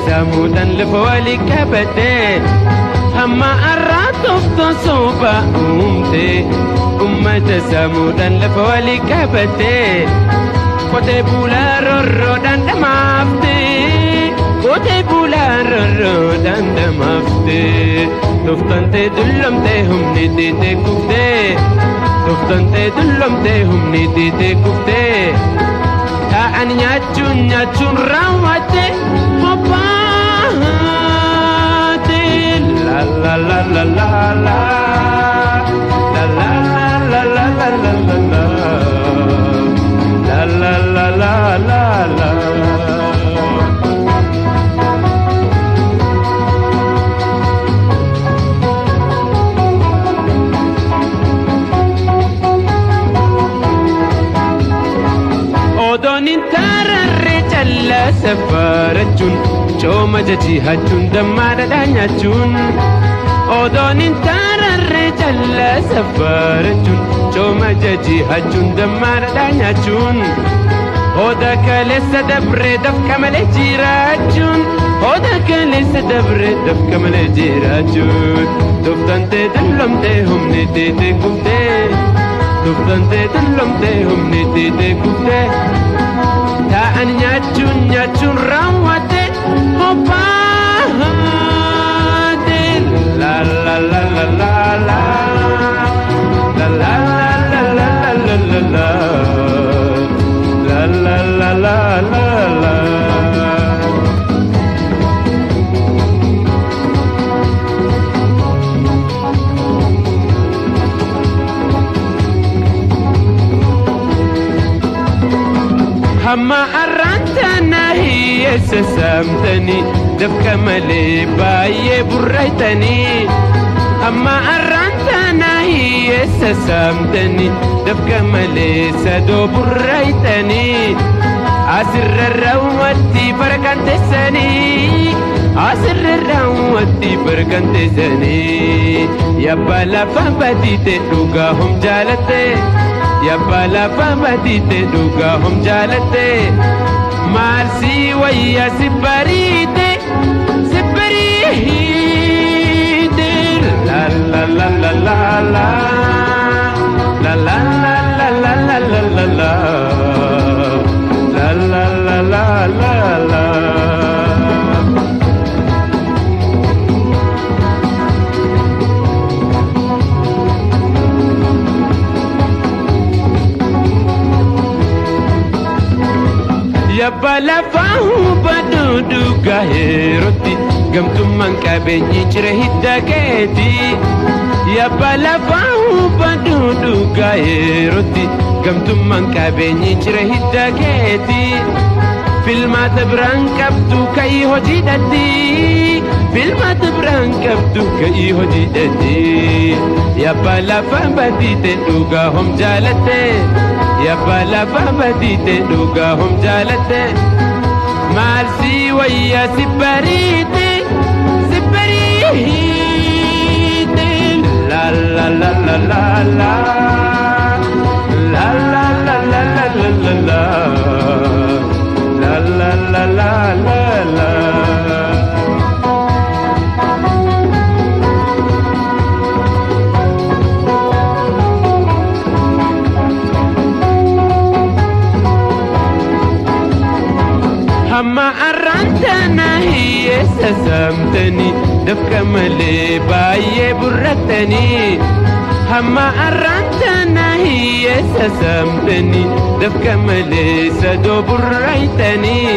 Samuudhaan lafa walii qabatee hamma har'aa tooftaan soba uumte. Uummata samuudhaan lafa walii qabatee qotee bulaa rorroodhaan dhamaafte. Qotee bulaa rorroodhaan dhamaafte. Tooftaan ta'e dullomtee humni teetee kuftee. Tooftaan ta'e dullomtee humni teetee kuftee. Taa'an nyaachuun nyaachuun raawwatte. La la la la la la la la la la la la la la la la la la la. Odoon hin tararre callaa saffarachuun cooma jajihachuun dammaa dhadhaa nyaachuun. Odoon hin tararre callaa saffarachuun cooma jajihachuun dammaa dhadhaa nyaachuun. Oda kaleessa dabree dafqa malee jiraachuun. Oda kaleessa dabree dafqa malee jiraachuun. Tooftaan ta'e dullomtee humni teetee kuftee. Tooftaan ta'e dullomtee humni teetee kuftee. Taa'an nyaachuun nyaachuun raawwatte hobbaate. La la la la la la la la la la la la la la la la la la la. Hamma har'aan tana hiyyeessa saamtanii dafqa malee baay'ee burraytanii. Hamma har'aan tana hiyyeessa saamtanii dafqa malee sadoo burraytanii. Asirra raawwatti farqaan teessanii. Asirra raawwatti farqaan teessanii. Yabbaa lafa badiite dhugaa hom jaalatte. Yabbaa lafa badiite dhugaa hom jaalatte. Maal si wayya si bariite si bariite. La la la la la la la la la la la la la la la la la la la la. Yabbaa lafaa hubadhu dhugaa yerootti gamtummaan qabeenyi cire hidda keeti. Yabbaa lafaa hubadhu dhugaa yerootti gamtummaan qabeenyi cire hidda keeti. Filmaata biraan qabdu ka'ii hojiidhatti. Filmaata biraan qabdu ka'ii hojiidhatti. Yabbaa lafaa badiite dhugaa hom jaalatte. Yabbaa lafa badiite dhugaa hom jaalatte. Maal si wayya si bariite si bariite. La la la la la la la la la la la la la la la la la la la. Hamma har'aan tana hiyyeessa saamtanii dafqa malee baay'ee burrattanii. Hamma har'aan tana hiyyeessa saamtanii dafqa malee sadoo burraytanii.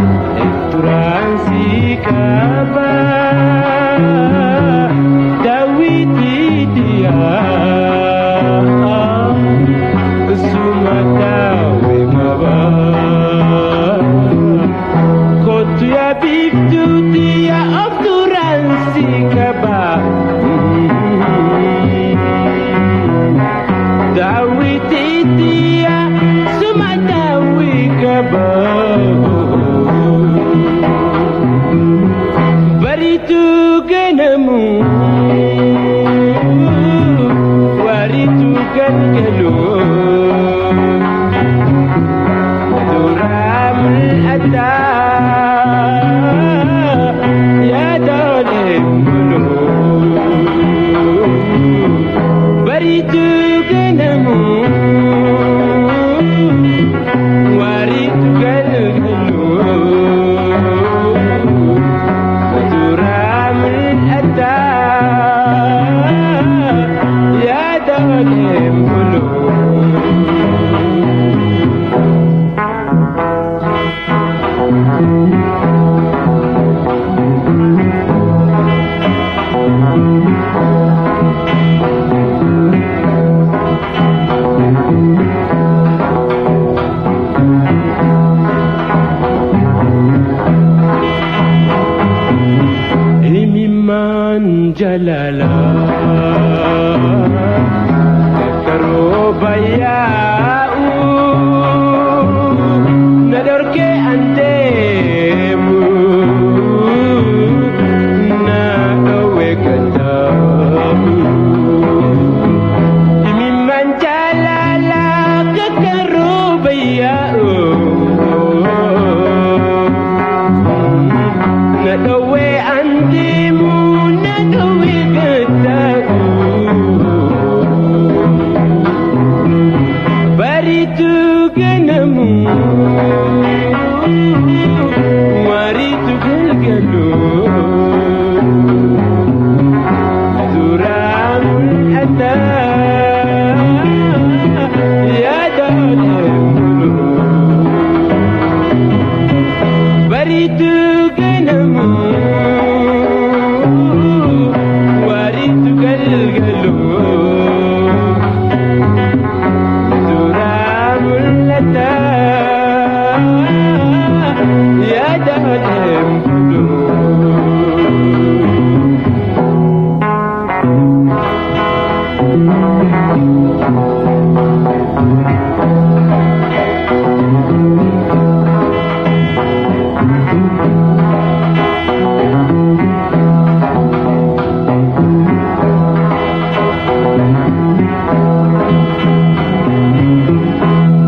Jalala Karoba ya'u Nadorke andemu Nakawe katabu Imimman jalala Kakaroba ya'u Nakawe andemu Nakawe katabu Baritu ganamu Waritu galgalu Zuramul ata Ya dalemulu Baritu ganamu Waritu galgalu يا دهلم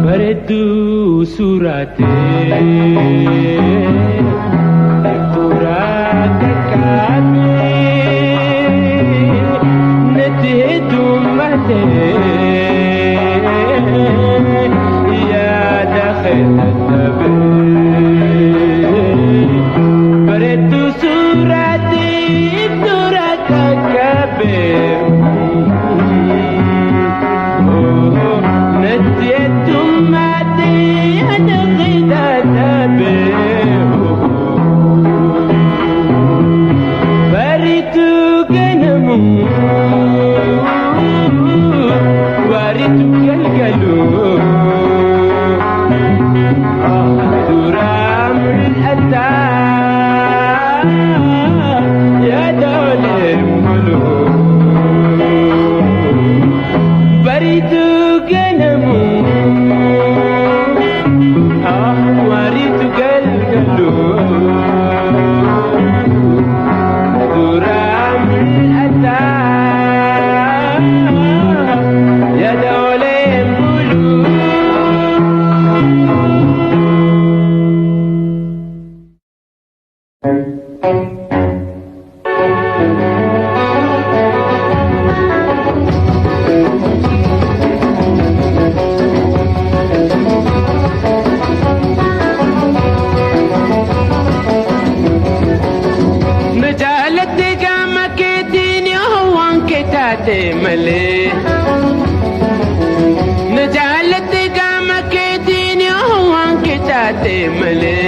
Baredu surate Turat kami Natidu mate Ya dakhil tabi Baredu surate Turat kami يا دولة الملوك بريد قلمو وريد قلقلو درام الأتى يا دولة الملوك. نجالت قام كيديني هو كتاتي ملي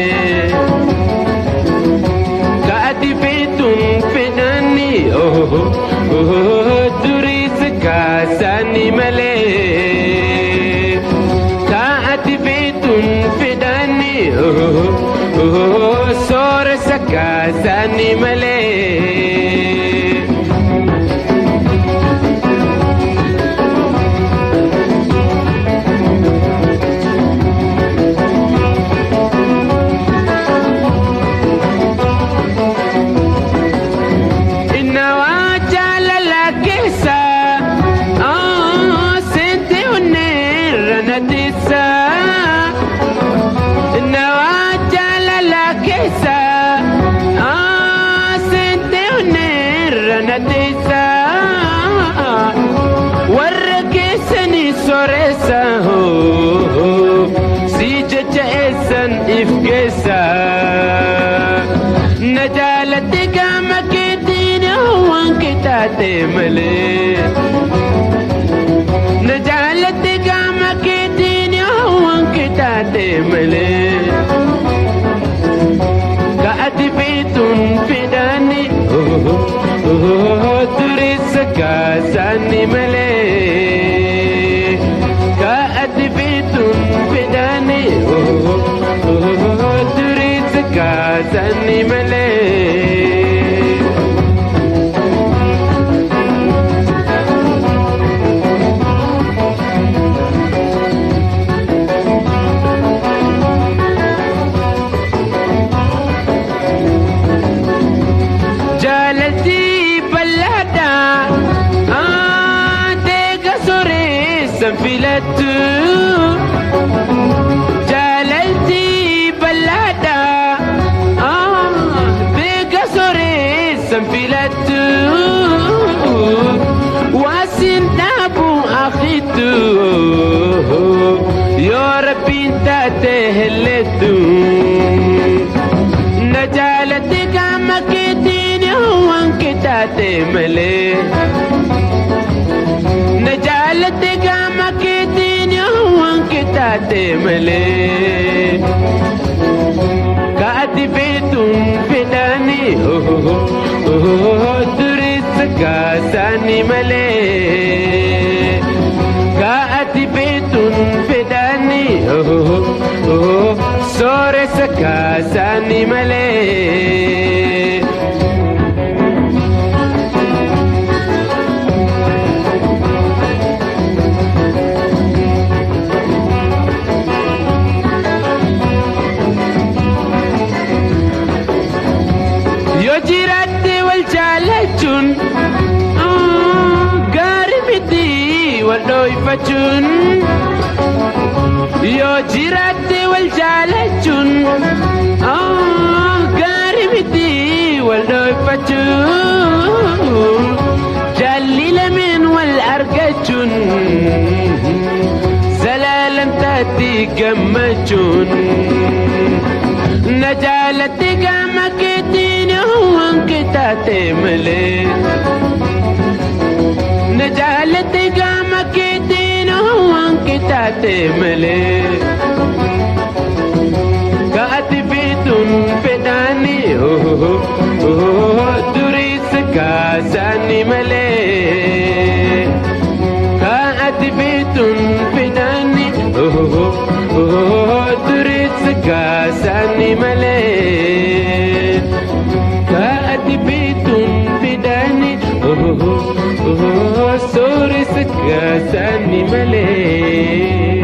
كاتي فيتم فداني أوه أوه دريس كاساني ملي كاتي فيتم فداني أوه أوه سورس كاساني ملي. نجالت قامك دين هو كتاتي ملي نجالت قامك دين هو كتاتي ملي كأتي بيتون فداني دريس كاساني ملي كأتي بيتون فداني دريس كاساني ملي. Sanfilattu jaalalti bal'aadha beeka sooressa filattu waasin dhaabu akhitu yoo rabbiin taate hellettu na jaalatti qaama keetiin waan kitaate malee. Najaalate gama keetiin waan kitaate malee. Kaati beektuun fedhani dureessa kaasaani malee. Kaati beektuun fedhani sooressa kaasaani malee. Yoo jiraatte wal jaalachuun gaarii miti wal dhooyfachuun. Yoo jiraatte wal jaalachuun gaarii miti wal dhooyfachuun. Jaalli lameen wal argachuun zalaalam taatti gammachuun. Na jaalatti gama keetiin waan kitaate malee. Na jaalatti gama keetiin waan kitaate malee. Kaati beektuun fedhaani dureessa kaasaani malee. Kaati beektuun fedhaani dureessa kaasaani malee. Kaati beektuun fedhaani sooressa kaasaani malee.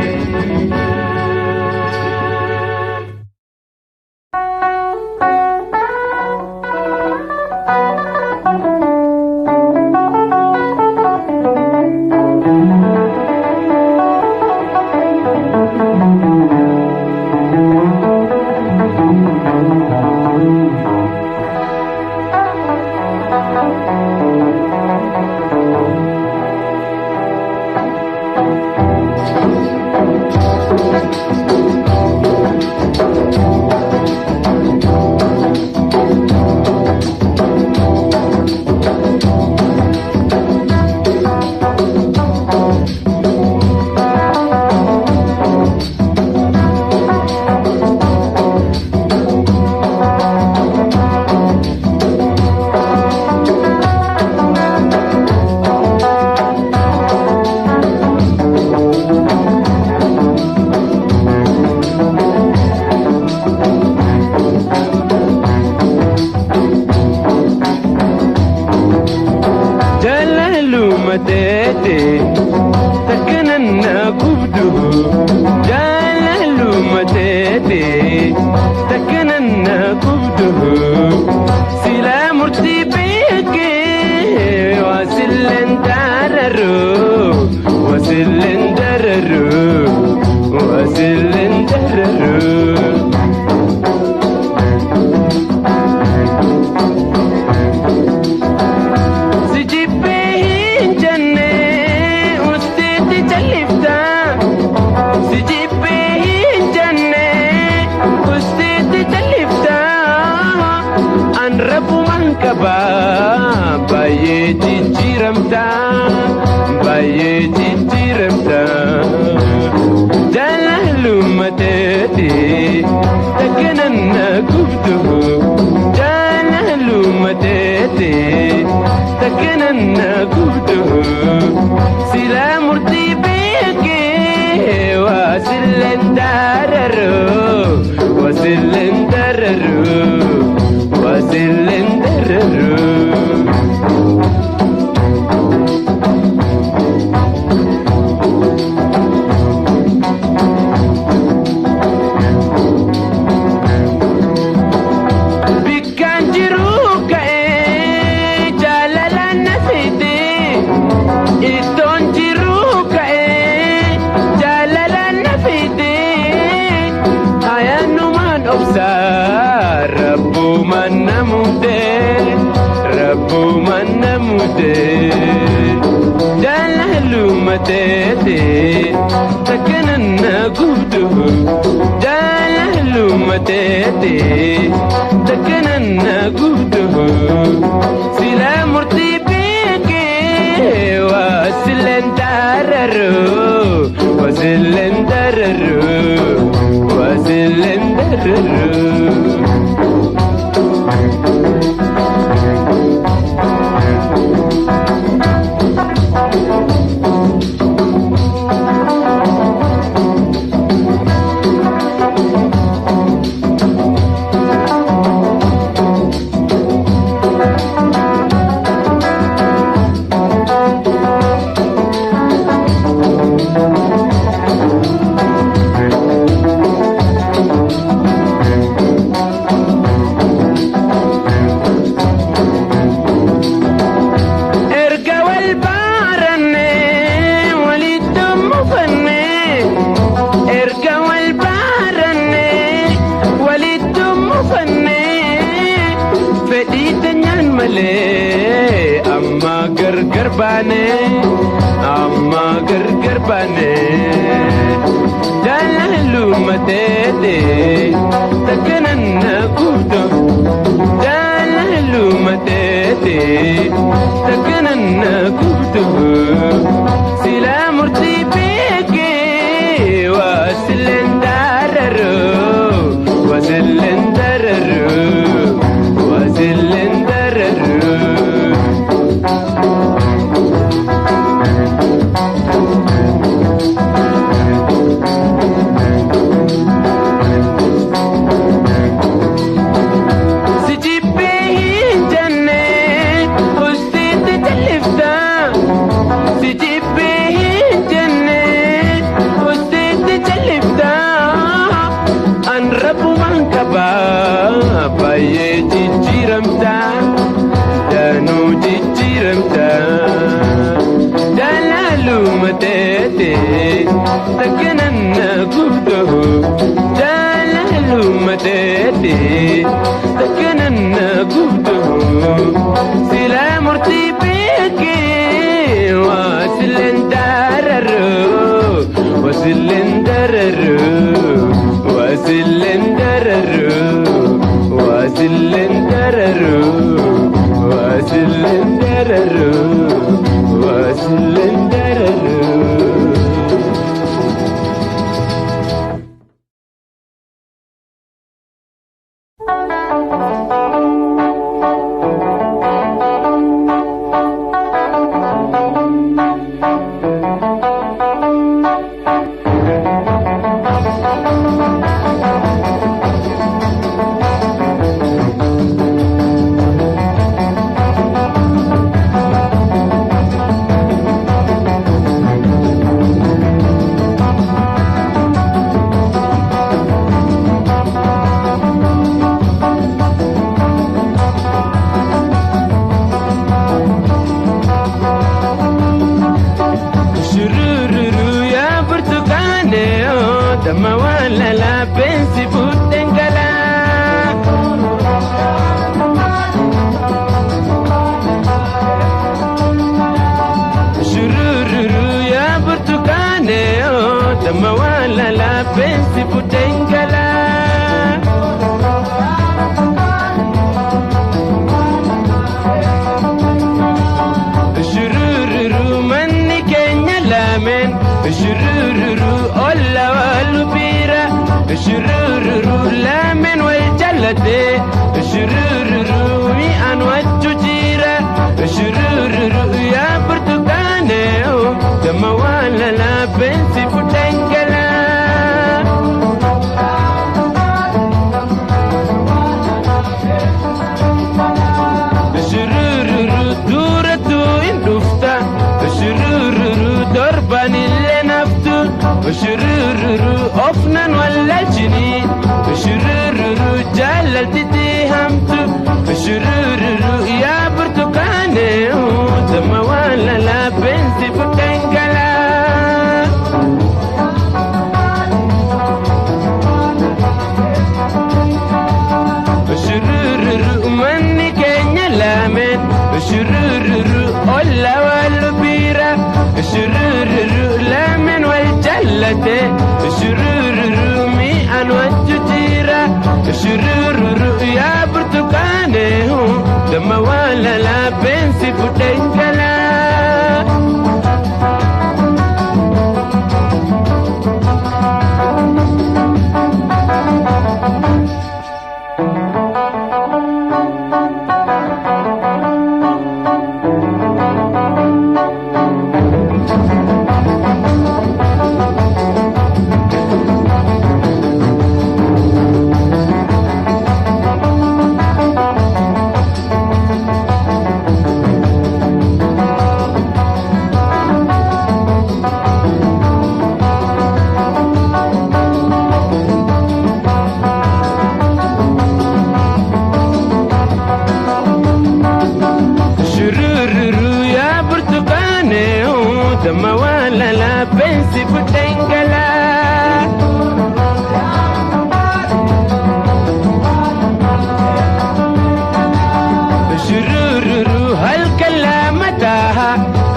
Jaalaluma teete takkananna gubdu jaalaluma teete takkananna gubdu silaa murtii beekee wasilleen dararu wasilleen dararu wasilleen dararu. Si jibbee hin jenne usteetti callifta. Si jibbee hin jenne usteetti callifta. An rabbumaan qaba baay'ee jijjiiramta baay'ee jijjiiramta. Jaalaluma teeti takkananna gubdu jaalaluma teeti takkananna gubdu silaa murtii beekee wasilleen dararu wasilleen dararu wasilleen dararu. Bikkaan jiru ka'ee jaalalaan na seete iddoon jiru ka'ee Jaalalummateete takkananna gubdu jaalalummateete takkananna gubdu sila murtii beekee waasileen dararu waasileen dararu waasileen dararu. Amma gargar baane jaalalummateete takkananna gubdu jaalalummateete takkananna gubdu sila murtii beekee waasileen dararu waasileen dararu waasileen dararu. Takkananna gubdu jaalalummateete takkananna gubdu sila murtii beekee waasileen dararu waasileen dararu waasileen dararu waasileen dararu waasileen dararu waasileen dararu.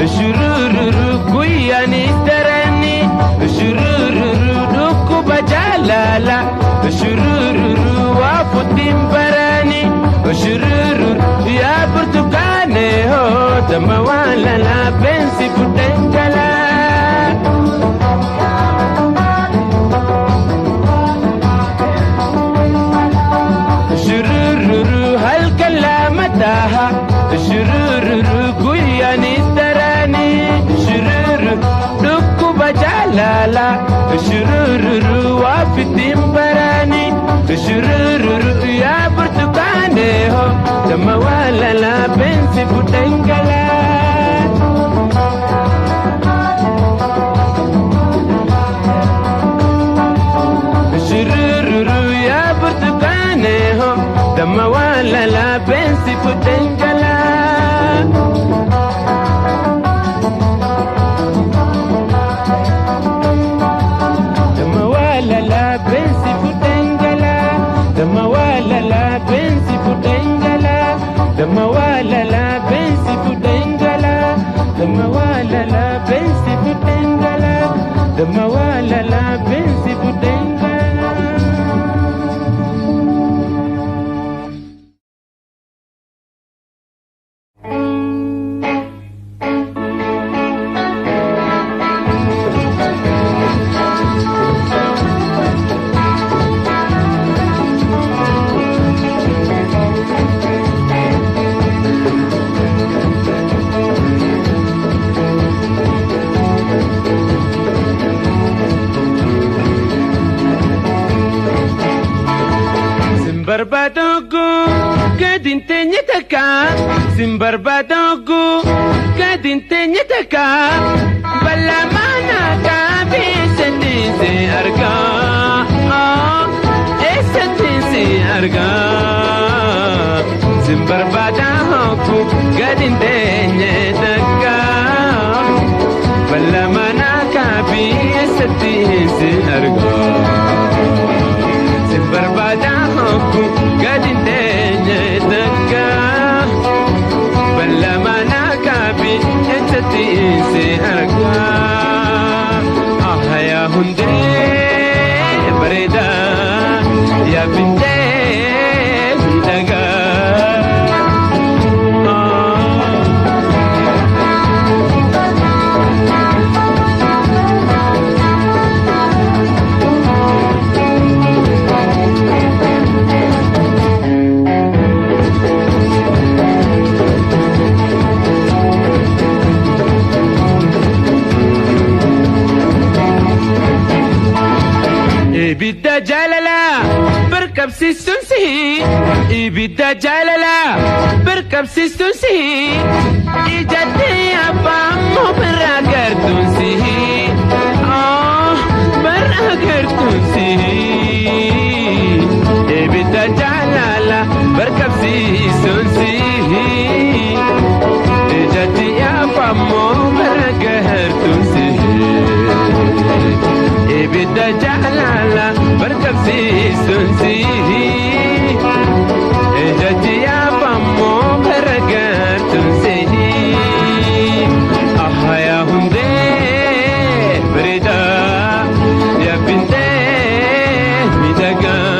Shurururu guyyaanis darani shurururu dhukkuba jaalala shurururu waa futiin barani shurururu yaa burtukaane hoo damma waan lala beensi fudhan galaa. Shurururu halkan lama taha shurururu guyyaanis darani shururu dhukkuba jaalala shurururu waa fitiin barani shurururu yaa burtukaane hoo damma waa lala beensi fudhan galaa. Shurururu yaa burtukaane hoo damma waa lala beensi fudhan galaa. Damma waa lala beensi fudhan galaa. Damma waa lala beensi fudhan galaa. Damma waa lala beensi fudhan galaa. Damma waa lala beensi fudhan galaa. Damma waa lala beensi fudhan galaa. Sin barbaadu gadi hin teenye takka sin barbaadu gadi hin teenye takka bal'aa mana kaabee si argaa eessatti si argaa sin barbaadu gadi hin teenye takka bal'aa mana kaabee eessatti si argaa. Sin barbaada hokku gadi hin teenye takka bal'aa mana kaabi eessatti si argaa. Ah yaa hundee bareedaa yaa bintee miidhagaa. Ibidda jaalala barqabsiistuun sihi ibidda jaalala barqabsiistuun sihi ijatti abbaan birraa gartuun sihi birraa gartuun sihi ibidda jaalala barqabsiistuun sihi ijatti abbaan birraa gartuun sihi. Ibidda jaalala barqabsiisuun sihi ijatti yaafamoo gargaartuun sihi ah yaa hundee bareedaa yaa bintee miidhagaa.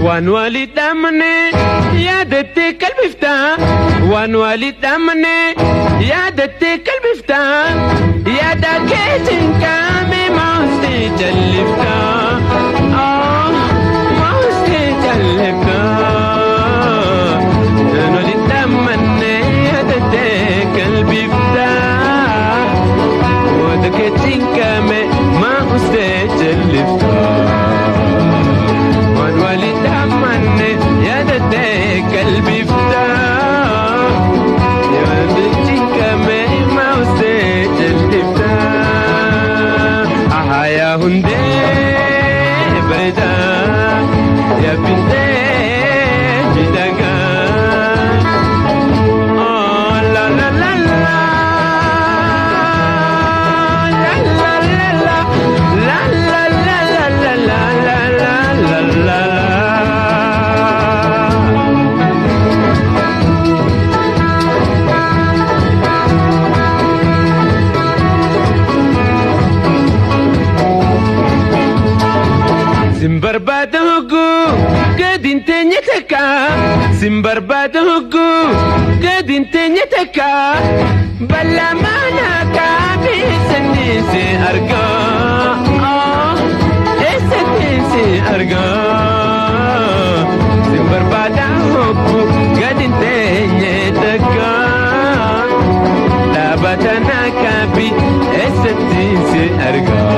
Waan walii dhamne yaadattee qalbiftaa waan walii dhamne yaadattee qalbiftaa yaada keetiin kaame maastee jalliftaa maastee jalliftaa waan walii dhamne yaadattee qalbiftaa yaada keetiin kaame maastee jalliftaa. Waan walii dhamne yaadattee qalbiftaa yaadattee kaame maastee jalliftaa. Sin barbaadu hogguu gadi hin teenye takka bal'aa mana kaabii si argaa eessatti si argaa sin barbaada hogguu gadi hin teenye takka dhaabata kaabii eessatti si argaa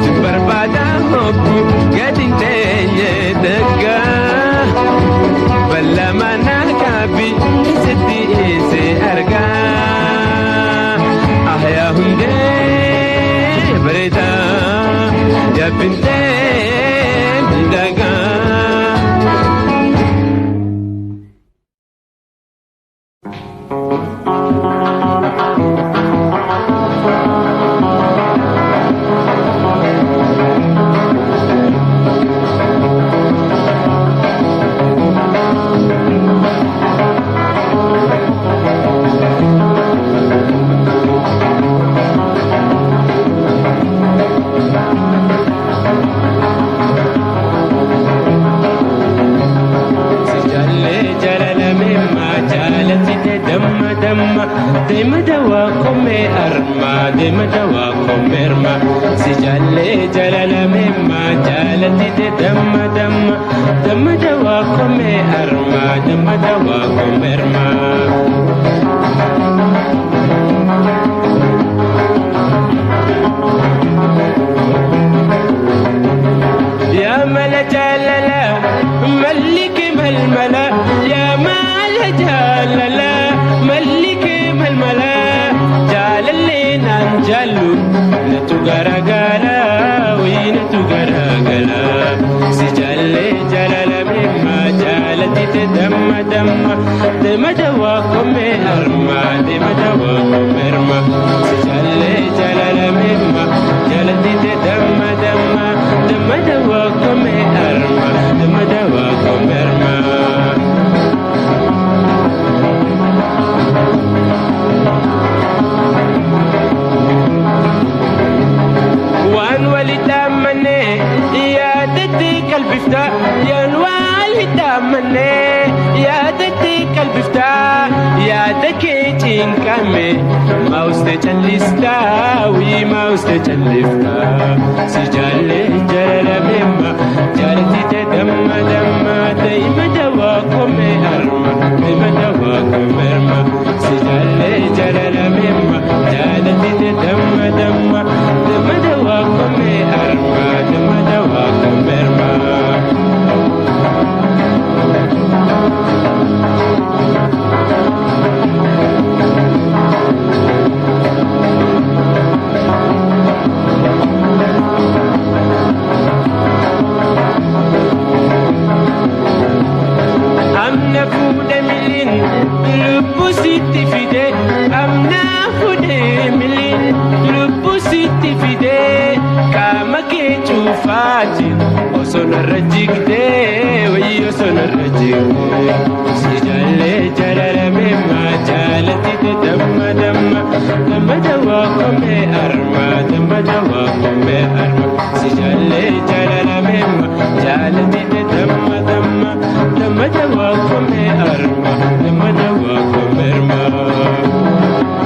sin barbaada hogguu gadi hin teenye takka. Bal'aa mana kaabii eessatti si argaa ahyaa hundee bareedaa yaabbintee miidhagaa. Deema dawaa komee armaa deema dawaa komee armaa si jaallee jaalala meemaa jaalatite damma damma damma dawaa komee armaa damma dawaa komee armaa. Yaa mala jaalala malliki malmala yaa mala jaalala. Malliki malmala jaalallee naan jaallu natu garagala wayii natu garagala si jaallee jaalala meemaa jaalatite damma damma deema dawaa komee armaa deema dawaa komee armaa si jaallee jaalala meemaa jaalatite damma damma damma dawaa komee armaa damma dawaa komee armaa. Waan walitti amanee yaadatti qalbiftaa yaan walitti amanee yaadatti qalbiftaa yaada kee cinqame maawuste callistaa wii maawuste calliftaa si jaallee jaalala meemma jaalatite damma damma deema dawaa komee arma deema dawaa komee arma si jaallee jaalala meemma jaalatite damma damma damma dawaa komee arma damma dawaa komee arma. Amna fuudhe miliin lubbuu sitti fide amna fuudhe miliin lubbuu sitti fide qaama kee cuufaati osoo narra jigdee wayii osoo narra jigdee si jaallee jaalala meemaa jaalatite damma damma damma dawaa komee armaa damma dawaa komee armaa si jaallee jaalala meemaa jaalatite damma damma damma dawaa komee armaa damma dawaa komee armaa.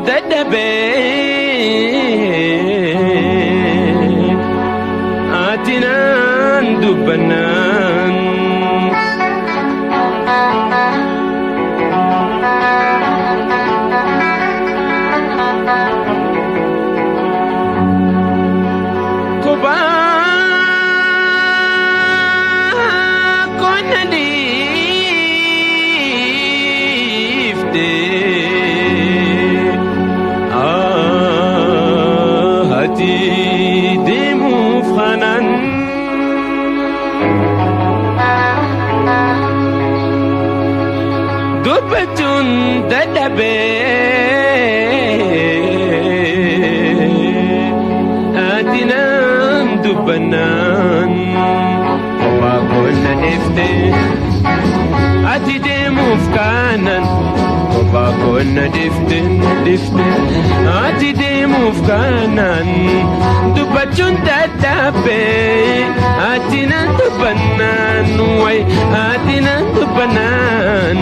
Dadhabee ati naan dubbannaan. Kophaa konna dhiiftee ati deemuuf kanaan dubbachuun dadhabee ati naan dubbannaan. Kophaa konna dhiiftee ati deemuuf kaanaan. Kophaa konna dhiiftee dhiiftee ati deemuuf kaanaan. Dubbachuun dadhabee ati naan dubbannaan wayi ati naan dubbannaan.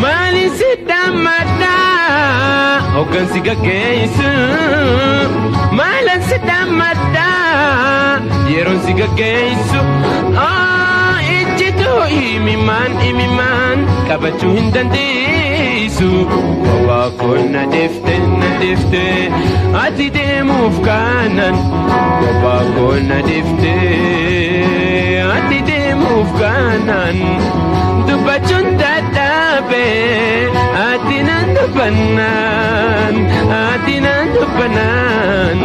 Maaliin si dammaddaa hoggansi gaggeessu? Maalaan si dammaddaa yeroon si gaggeessu? Ijjituu imimaan imimaan qabachuu hin dandeessu. Kophaa koo na dhiiftee na dhiiftee ati deemuuf kaanaan. Kophaa koo na dhiiftee ati deemuuf kaanaan. Dubbachuun dadhabee ati naan dubbannaan ati naan dubbannaan.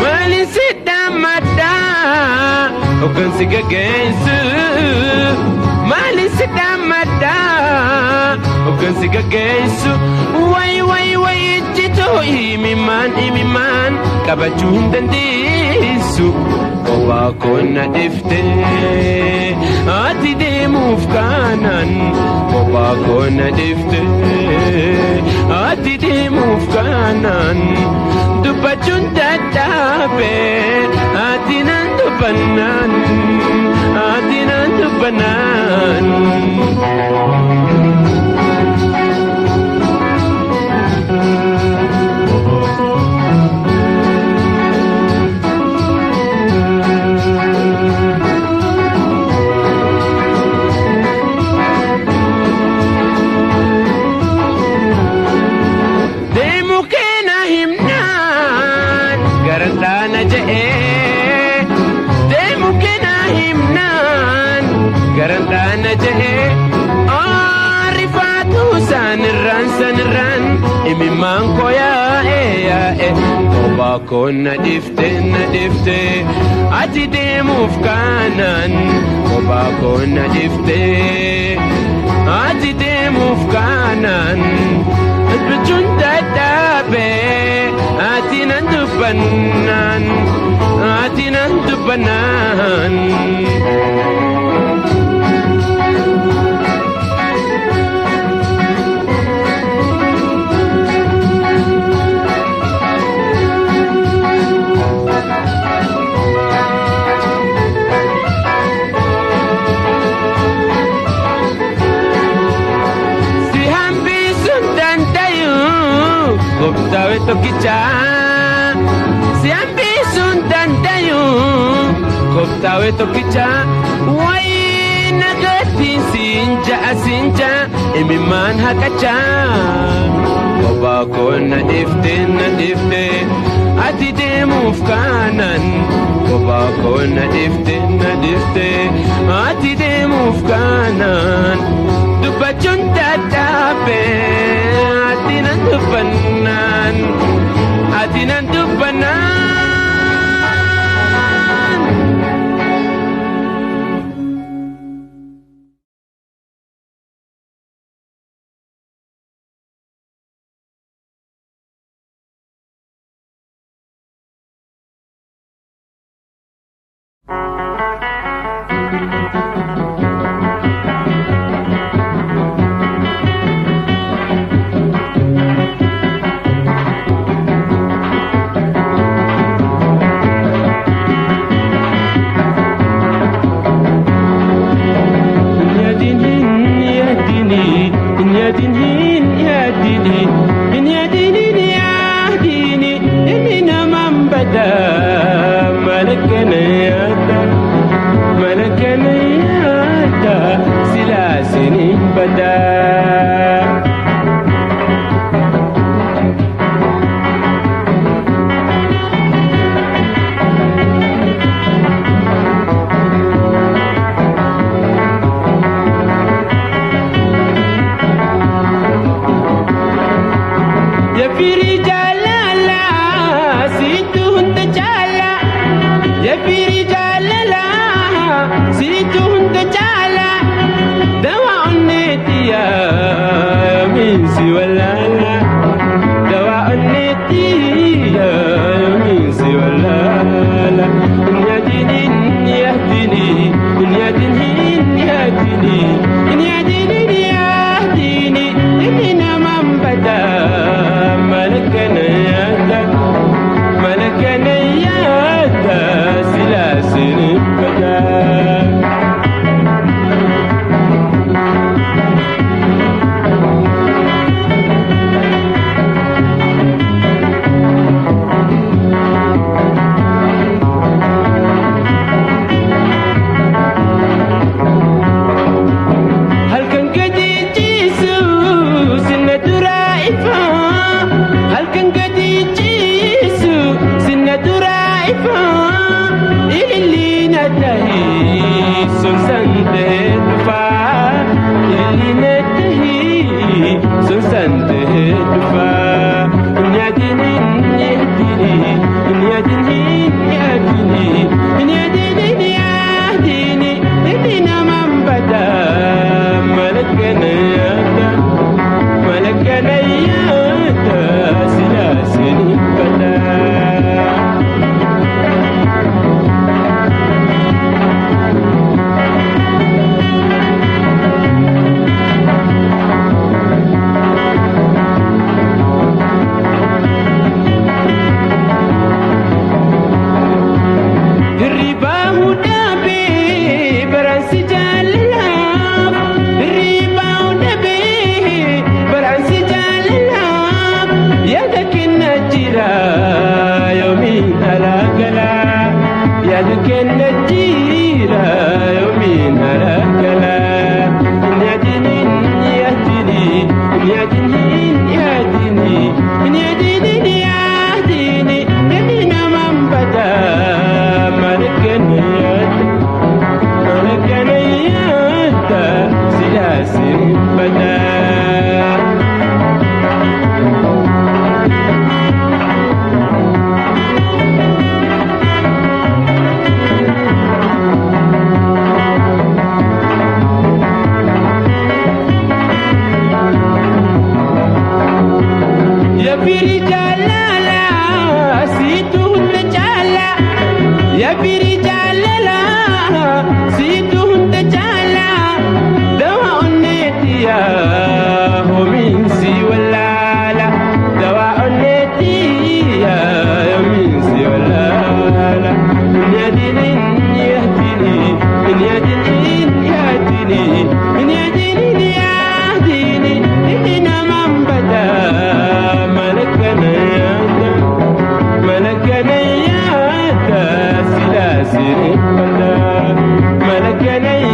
Maaliin si dammaddaa hoggansi gaggeessu? Maaliin si dammaddaa hoggansi gaggeessu? Wayi wayi wayi ijjituu imimaan imimaan qabachuu hin dandeessu. Kophaa koo na dhiiftee ati deemuuf kaanaan. Kophaa koo na dhiiftee ati deemuuf kaanaan. Dubbachuun dadhabee ati naan dubbannaan ati naan dubbannaan. Deemu keena himnaan garantaana je'ee. Deemu keena himnaan garantaana je'ee. Rifaatu sanirraan sanirraan imimmaan koo yaa'e yaa'e. Kophaa koo na dhiiftee na dhiiftee ati deemuuf kaanaan. Kophaa koo na dhiiftee ati deemuuf kaanaan. Dubbachuun dadhabee ati naan dubbannaan ati naan dubbannaan. Si hambisuun dandayu gooftaa tokkicha. Si hambisuun dandayu gooftaa tokkicha. Wayi nagatiin siin ja'a siin ja'a imimmaan haqacha. Kophaa koo na dhiiftee na dhiiftee ati deemuuf kaanaan. Kophaa koo na dhiiftee na dhiiftee ati deemuuf kaanaan. Dubbachuun dadhabee ati naan dubbannaan ati naan dubbannaan. ملكنا